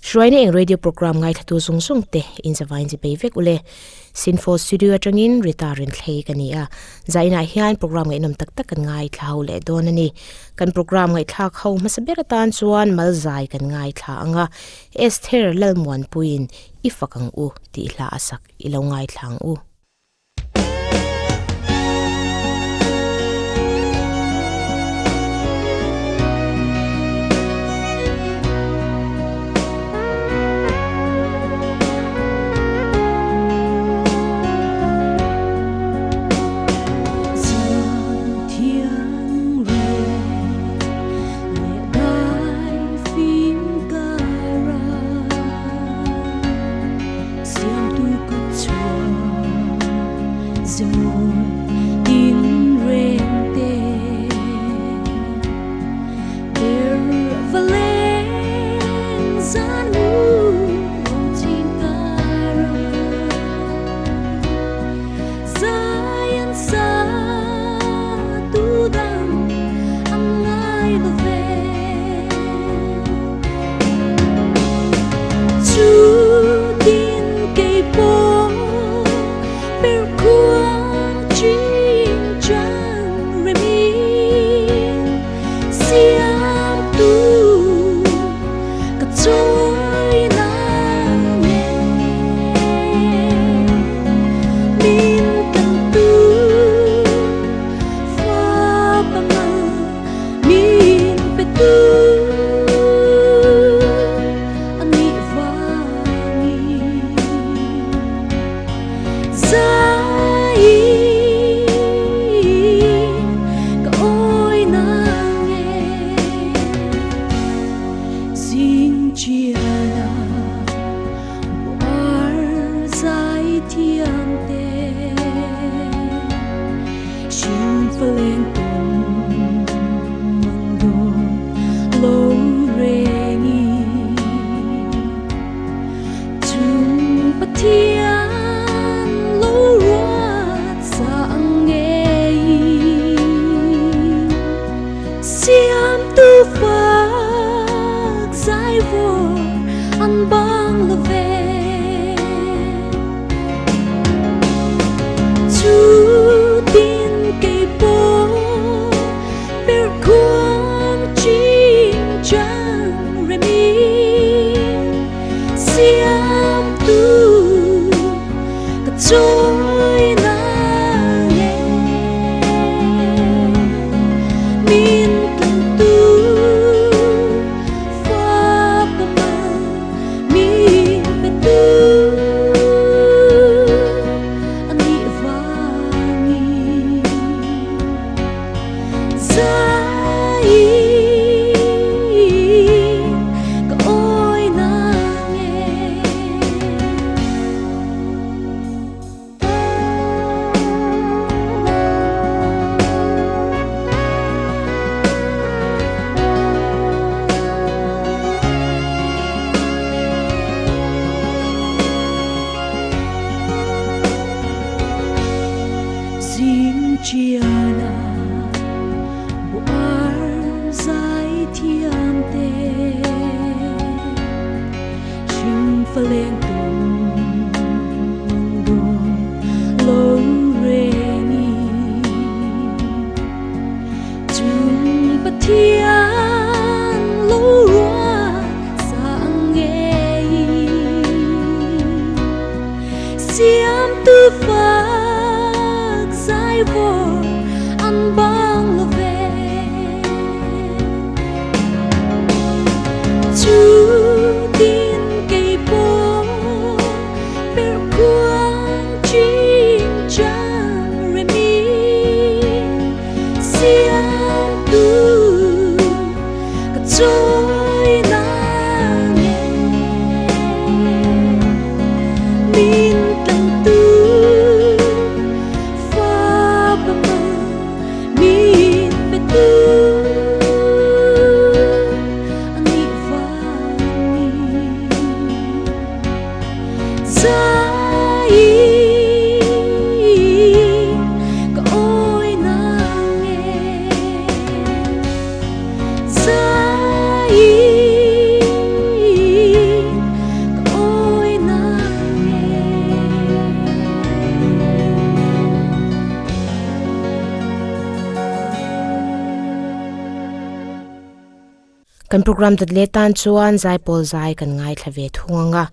Hruaina eng radio program ngaithlatu zawng zawng te in zavain chi bei vek ule. Sinfo studio atangin Rita Renthlei ka ni a. Zainah hian program ngaihnawm tak tak kan ngaithla ho leh dawn a ni. Kan program ngaihthlak ho hmasa ber atan chuan Malzai kan ngaithla ang a, Esther Lalmuanpuiin I fak ang u tih hla a sak i lo ngaithla ang u. Kan program dawt leh tan chuan zaipawl zai kan ngaithla ve thung ang a,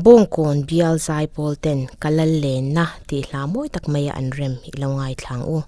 Bawngkawn bial zaipawl ten ka lal lenna tih hla mawi tak mai a an rem i lo ngaithla ang u.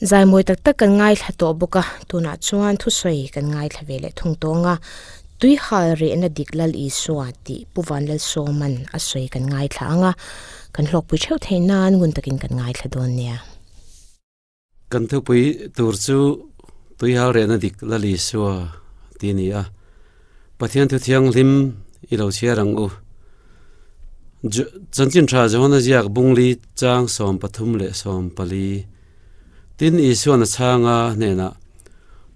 Zai mawi tak tak kan ngaithla tawh bawk a, tunah chuan thusawi kan ngaithla ve leh thung tawng a, Tuihal rehna dik Lal Isua tih Pu Vanlalsawman a sawi kan ngaithla ang a, kan hlawkpui theuh theih nan ngun takin kan ngaithla dawn nia. Kan thupui tur chu Tuihal rehna dik Lal Isua tih a ni a, Pathian thu thianghlim i lo chhiar ang u. Chanchin tha Johana ziak bungli chang 34. Tin Isuan a chhang a hnenah,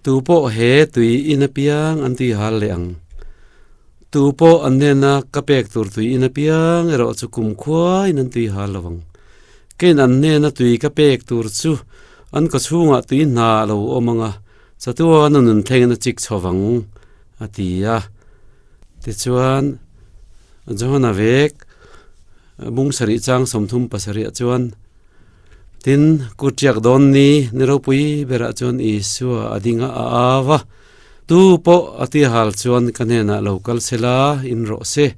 Tu pawh he tui in apiang an tui hal leh ang. Tu pawh an hnena ka pek tur tui in apiang erawh chu kumkhuain an tui hal lo ang. Kein an hnena tui ka pek tur chu an kawchhungah tui hna a lo awm ang a, chatuan a nun thlengin a chik chho vang, a ti a. Tichuan, Johana vek bung sarih chang 37 ah chuan, Tin, kut riak dawn ni ni ropui berah chuan Isua a ding a, a au a, Tu pawh a ti hal chuan ka hnenah lo kal se la, in rawh se.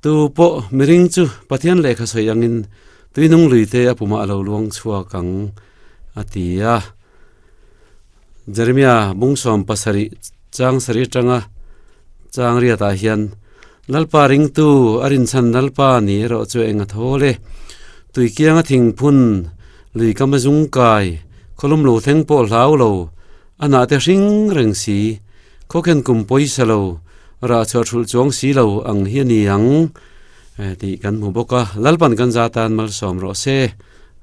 Tu pawh miring chu Pathian lehkha sawi angin tuinung luite a pumah a lo luang chhuak ang, a ti a. Jeremia bung 70 chang sarih atanga chang riatah hian Lalpa ringtu a rinchhan Lalpa ni erawh chu eng a thawl e. Tuikianga thingphun, lui kama zung kai, khawlum lo thleng pawh hlau lo, a hnah te hring reng si, khawkhen kum pawisa lo, rah chhuah hrulh chuang si lo ang hi a ni ang tih kan hmu bawk a. Lalpan kan za tan malsawm rawh se.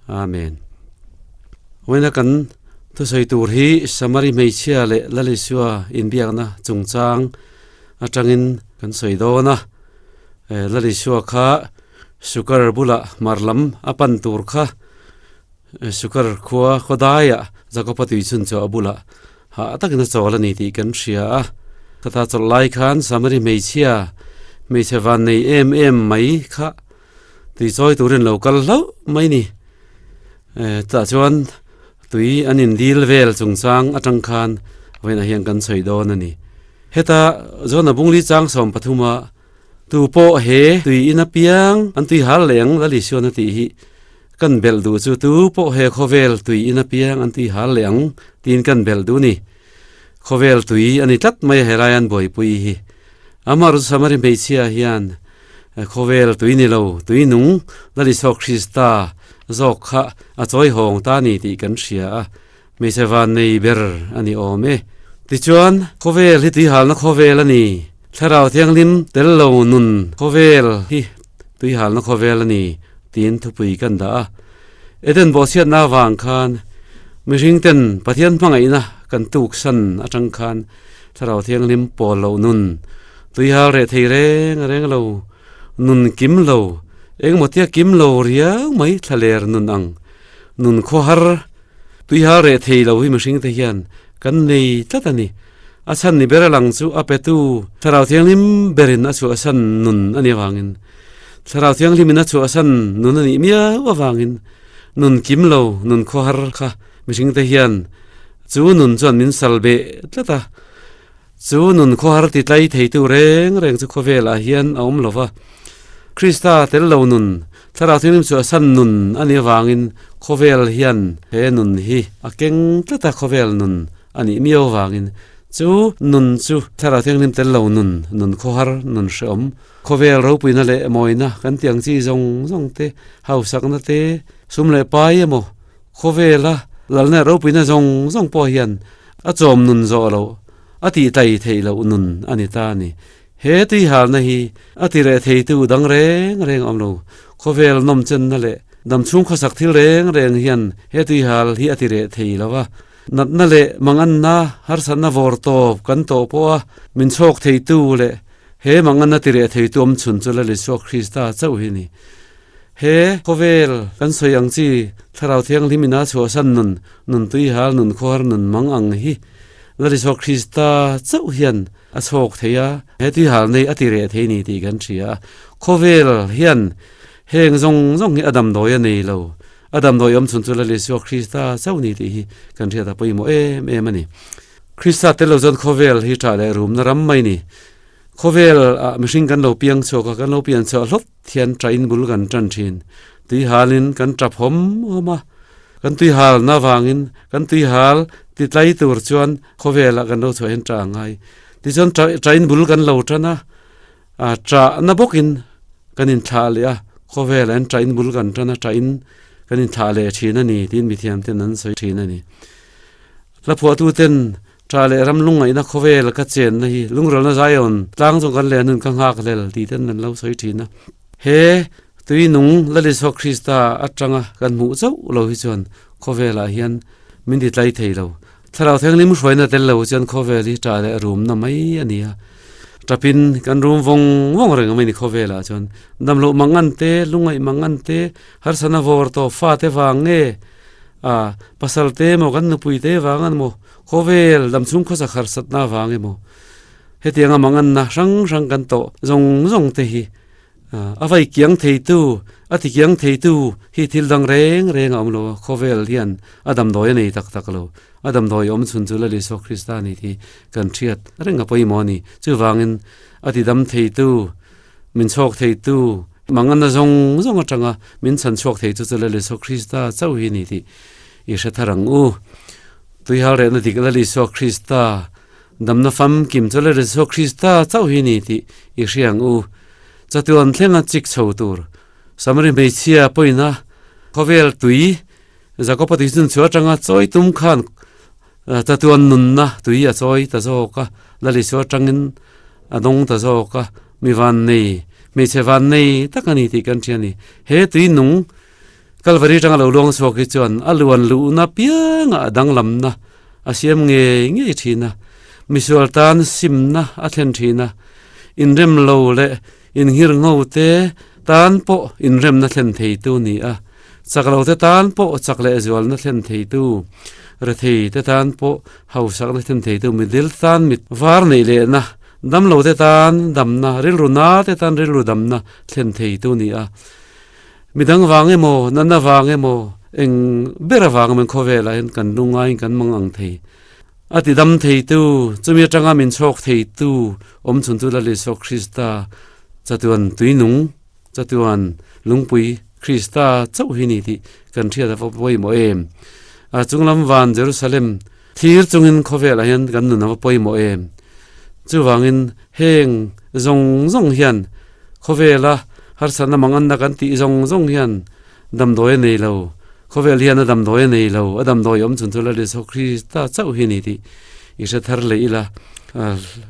Amen. Vawiina kan thusawi tur hi Samari hmeichhia leh Lalisua inbiakna chungchang atangin kan sawi dawn a. Lalisua kha Sukar bulah hmar lam a pan tur kha Sukar khua khawdaiah Jakob-a tui chhun chu a bulah hah takin a chawl a ni tih kan hria a. Khata chawlh lai khan Samari hmeichhia hmeichhe van nei em em mai kha Tui chawi turin lo kal hlauh mai ni. Tah chuan tui an indil vel chungchang atang khan vawiinah hian kan sawi dawn a ni. Heta Jona bungli chang 13 a tu pawh he tui in apiang an tui hal leh ang Lal Isuan a tih hi kan belh duh chu tu pawh he khawvel tui in apiang an tui hal leh ang tiin kan belh duh a ni. Khawvel tui a ni tlat mai a helai an buaipui hi. Amah Samari hmeichhia hian Khawvel tui ni lo, tui nung Lal Isua Krista zawk kha a chawi hawng ta ni tih kan hria a, hmeichhe van nei ber a ni awm e. Tichuan, khawvel hi tuihalna khawvel a ni, Thlarau Thianghlim tel lo nun khawvel hi tuihalna khawvel a ni tiin thupui kan dah a. Eden bawhchhiatna avang khan mihring ten Pathian hmangaihna kan tuksan atang khan Thlarau Thianghlim pawl loh nun, tuihal reh thei reng reng lo, nun kim lo, engemaw tia kim lo riau mai thlaler nun ang, nun khawhar, tuihal reh thei lo hi mihring te hian kan nei tlat a ni. A chhan ni ber a lang chu a petu Thlarau Thianghlim berin a chhuahsan nun a nih avangin, Thlarau Thianghlimin a chhuahsan nun a nih miau avangin nun kim lo, nun khawhar kha mihring te hian Chu nun chuan min sal beh tlat a, chu nun khawhar ti tlai theitu reng reng chu khawvelah hian a awm lo va. Krista tel lo nun, Thlarau Thianghlim chu a san nun a nih avangin khawvel hian he nun hi a keng tlat a, khawvel nun a nih miau avangin chu nun chu Thlarau Thianghlim tel lo nun, nun khawhar, nun hrehawm, khawvel ropuina leh mawina kan tih ang chi zawng zawng te, hausakna te, sum leh pai emaw, Khawvela lalna ropuina zawng zawng pawh hian a chawm nun zawh loh, a tih tlai theih loh nun a ni ta a ni. He tuihalna hi a ti reh theitu dang reng reng a awm lo. Khawvel nawmchenna leh damchhung khawsak thil reng reng hian he tuihal hi a ti reh thei lo a. Natna leh manganna harsatna vawr tawp kan tawh pawh a min chhawk theitu leh he manganna ti reh theitu awm chhun chu Lal Isua Krista chauh hi a ni. He khawvel kan sawi ang chi Thlarau Thianghlim ina chhuahsan nun, nun tuihal, nun khawhar, nun mang ang hi Lal Isua Krista chauh hian a chhawk thei a, he tuihal nei a ti reh thei ni tih kan hria a. Khawvel hian heng zawng zawng hi a damdawi a nei lo, a damdawi awm chhun chu Lal Isua Krista chauh ni tih hi kan hriat a pawimawh em em a ni. Krista tel lo chuan khawvel hi ṭah leh rumna ram mai ni. Khawvel ah mihring kan lo piang chhuak a, kan lo pian chhuah hlawp. Thian ṭain bul kan ṭan ṭhin. Tui halin kan ṭap hawm hawm a. Kan tui hal na vangin kan tui hal ti tlai tur chuan khawvelah kan lo chhuah hian ṭah a ngai. Tichuan ṭah in bul kan lo ṭan a, ṭah na bawkin kan inthlah leh a, khawvelah hian ṭah in bul kan ṭan a, ṭah in kan inthlah leh ṭhin a ni tiin mithiam ten an sawi ṭhin a ni. Hla phuahtu ten ṭah leh ram lungngaihna khawvel ka chenna hi lungralna Zion tlang zawng kan leh nun ka nghak hlel tih ten an lo sawi ṭhin a. He tui nung Lalisua Krista atanga kan hmuh chauh lo hi chuan khawvelah hian min ti tlai thei lo. Thlarau Thianghlim hruaina tel lo chuan khawvel hi ṭah leh rumna mai a ni a. Ṭapin kan rum vawng vawng reng mai ni khawvelah chuan. Damloh mangan te, lungngaih mangan te, harsana vawr tawh fate vang nge a pasal te emaw kan nupui te vang emaw khawvel damchhung khawsa harsatna vang emaw hetianga manganna hrang hrang kan tawh zawng zawng te hi a vai kiang theitu a ti kiang theitu hi thil dang reng reng a awm lo a khawvel hian a damdawi a nei tak tak lo a damdawi awm chhun chu Lal Isua Krista a ni tih kan hriat reng a pawimawh a ni chuvangin a ti dam theitu Min chhuak theitu, manganna zawng zawng atanga min chhan chhuak thei chu chu Lal Isua Krista chauh hi a ni tih i hre thar ang u. Tuihal rehna dik Lal Isua Krista, damna famkim chu Lal Isua Krista chauh hi a ni tih i hria ang u. Chatuan thlenga chik chho tur Samari hmeichhia pawina khawvel tui Jakoba tui chun chhuah atanga chawi tum khan Chatuan nunna tui a chawi ta zawk a, Lal Isua atangin a dawng ta zawk a, mi vannei, hmeichhe vannei tak a ni tih kan hria a ni. He tui nung Kalvari atanga lo luang chhuak hi chuan a luan luhna piangah a danglamna a siam ngei ngei thin a, misual tan simna a thlen thin a, inrem lo leh inghir ngho te tan pawh inremna thlen theitu ni a, chak lo te tan pawh chak leh zualna thlen theitu, rethei te tan pawh hausakna thlen theitu, midil tan mit var neih lehna, damlo te tan damna, rilru na te tan rilru damna thlen theitu ni a. Midang vang emaw, natna vang emaw, eng ber avang emaw khawvelah hian kan lungaiin kan mang ang thei. A ti dam theitu, chumi atanga min chhawk theitu awm chhun chu Lal Isua Krista chatuan tuinung, chatuan lungpui Krista chauh hi ni tih kan hriat a va pawimawh em. A chunglam van Jerusalem thlir chungin khawvelah hian kan nun a va pawimawh em. Chuvangin heng zawng zawng hian khawvela harsatna manganna kan tih zawng zawng hian Damdawi a nei lo. Khawvel hian a damdawi a nei lo. A damdawi awm chhun chu Lal Isua Krista chauh hi a ni tih i hre thar leh ila.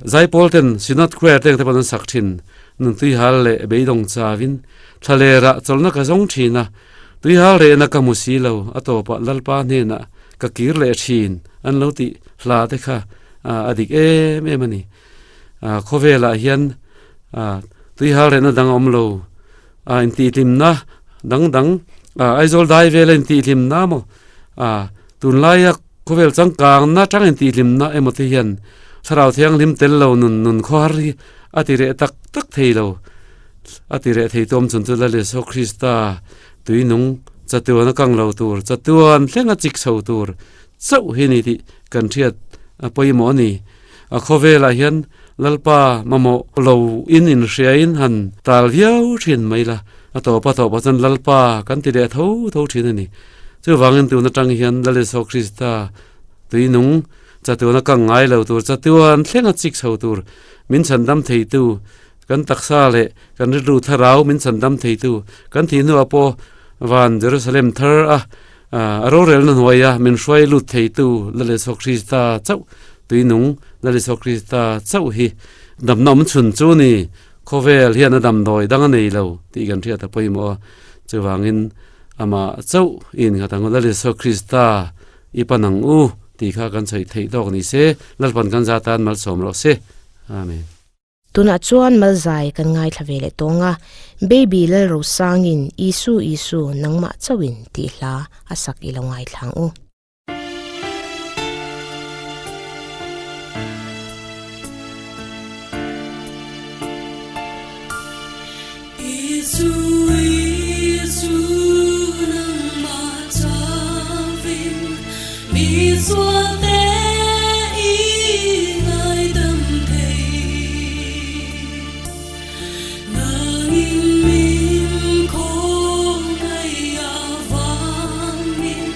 Zaipawl ten Synod Choir te ang te pawh an sak thin. Nun tuihal leh beidawng chauin thlalerah chawlhna ka zawng thin a, tuihal rehna ka hmu si lo, a tawpah Lalpa hnenah ka kir leh thin an lo tih hla te kha a dik em em a ni. Khawvelah hian tuihal rehna dang a awm lo. A intihhlimna dang dang Aizawl dai vela intihhlimna maw tunlaia khawvel changkangna tang intihhlimna emaw te hian thlarau thianghlim tel lo nun nun khawhar hi a ti reh tak tak thei lo a ti reh thei tawm chun chu Lal Isua Krista tui nung chatuan a kang lo tur chatuan thleng a chik chho tur chauh hi a ni tih kan hriat a pawimawh a ni. A khawvelah hian Lalpa mamawh lo in inhriain han tal viau thin mai la, a tawp a tawpah chuan Lalpa kan ti leh tho tho thin a ni. Chuvangin tun atang hian Lal Isua Krista tui nung chatuan a kang ngai lo tur, chatuan thleng a chik chho tur, min chhandam theitu, kan taksa leh kan rilru thlarau min chhandam theitu, kan thih hnuah pawh van Jerusalem thar a A rorelna hnuaia min hruai lut theitu Lal Isua Krista chauh, tuinung Lal Isua Krista chauh hi damna awm chhun chu ni. Khawvel hian a damdawi dang a nei lo tih kan hriat a pawimawh a, chuvangin amah chauh in nghat ang u, Lal Isua Krista i pan ang u tih kha kan sawi theih tawk ni se, Lalpan kan za tan malsawm rawh se. Amen. Tunah chuan Malzai kan ngaithla ve leh tawng a, Baby Lalrosangin Isu Isu nangmah chauhin tih hla a sak i lo ngaithla ang u. Isu Isu nangmah chauhin mi sualte i ngaidam thei. Nangin min khawngaih avangin.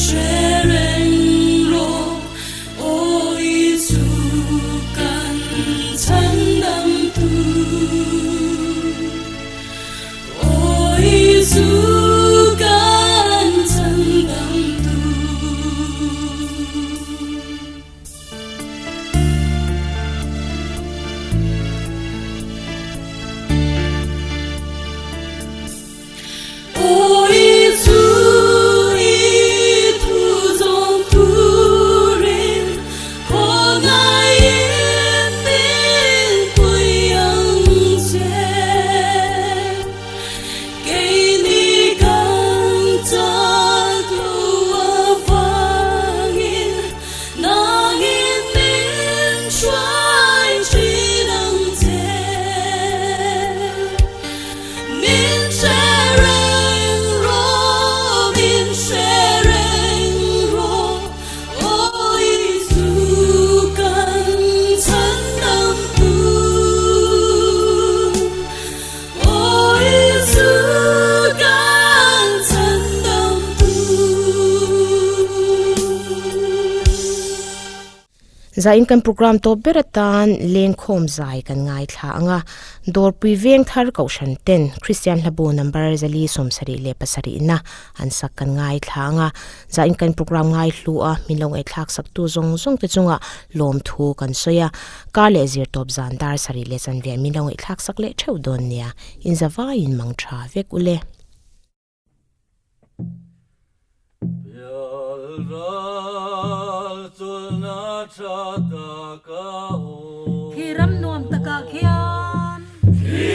hre reng rawh, Aw Isu kan chhandamtu. Aw Isu kan chhandamtu. Aw Isu i thu zawm turin khawngaihin min pui ang che. Keini kan chak lo avangin nangin min hruai thin ang che. Min hre reng rawh, min hre reng rawh, Aw Isu kan chhandamtu. Aw Isu kan chhandamtu. Zain kan program tawp ber atan lengkhawm zai kan ngaithla ang a, Dawrpui veng thar kohhran ten Kristian hlabu number 477 na an sak kan ngaithla ang a, zain kan program ngaihlu a min lo ngaihthlak sak tu zawng zawng te chunga lawmthu kan sawi a, kar leh zir tawp zan dar sarih leh chanve min lo ngaihthlak sak leh theuh dawn nia, inzavaiin mang tha vek ule. Khi ram nuam takah khian. Khi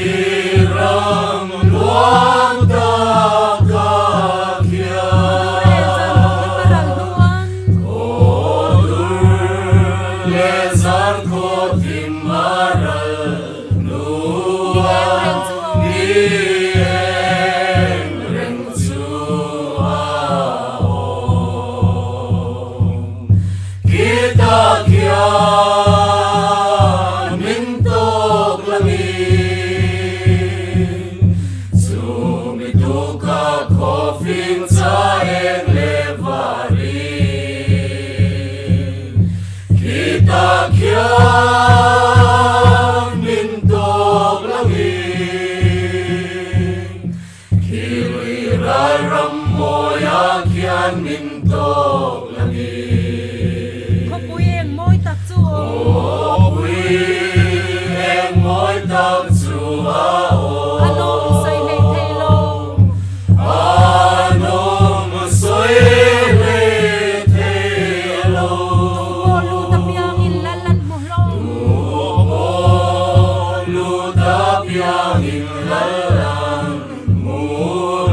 ram nuam takah khian. Khaw dur leh zan khaw thim a ral hnuan. Khaw dur leh zan khaw thim a ral hnuan. Ni eng reng chu a awm. Kita khian min tawk langin, chumi tuka khawfing cha eng leh varin. Kita khian min tawk langin, khi lui ral ram mawiah khian min tawk langin. Khawpui eng mawi tak chu a awm. Khawpui eng mawi tak chu a awm. A nawm sawi hlei thei lo. A nawm sawi hlei thei lo. Tu pawh lut apiangin lal an hmu hlawm. Tu pawh lut apiangin lal an hmu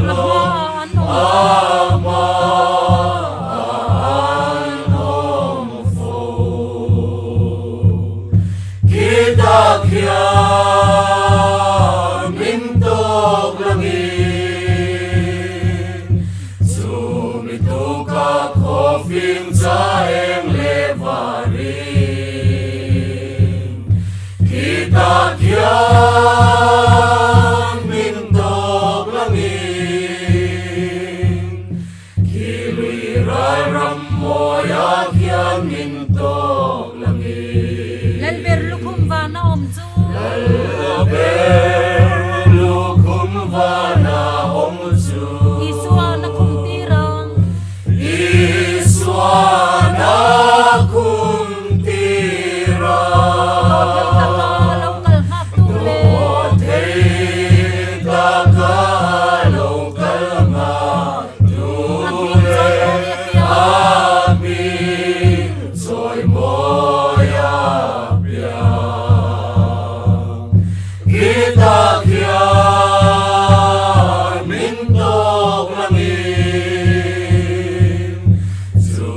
hlawm. A hmaah an awm fo. A hmaah an awm fo. Khitah khian min tawk langin, chumi tuka khawfing cha eng leh varin. Khitah khian min tawk langin, Khi lui ral ram mawiah khian min tawk langin. Lalber lukhum vana awm chu. Lalber lukhum vana awm chu. Isua na khum tir ang. Isua na khum tir ang. Dawhthei taka lo kal nghak tu le. Dawhthei taka lo kal nghak tu le. A hming chawi mawi a piang. Khitah khian min tawk langin. Chu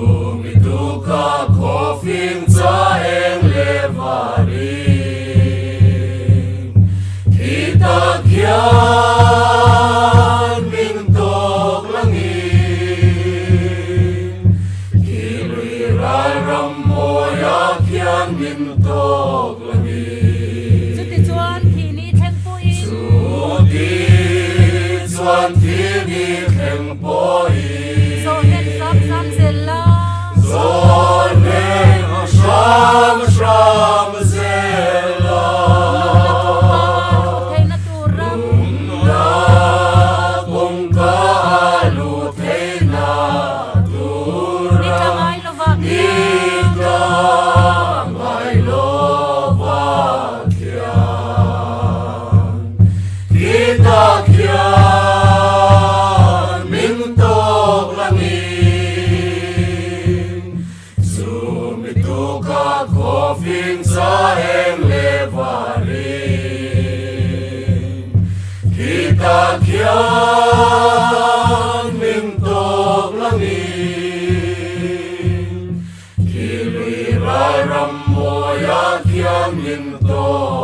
min to.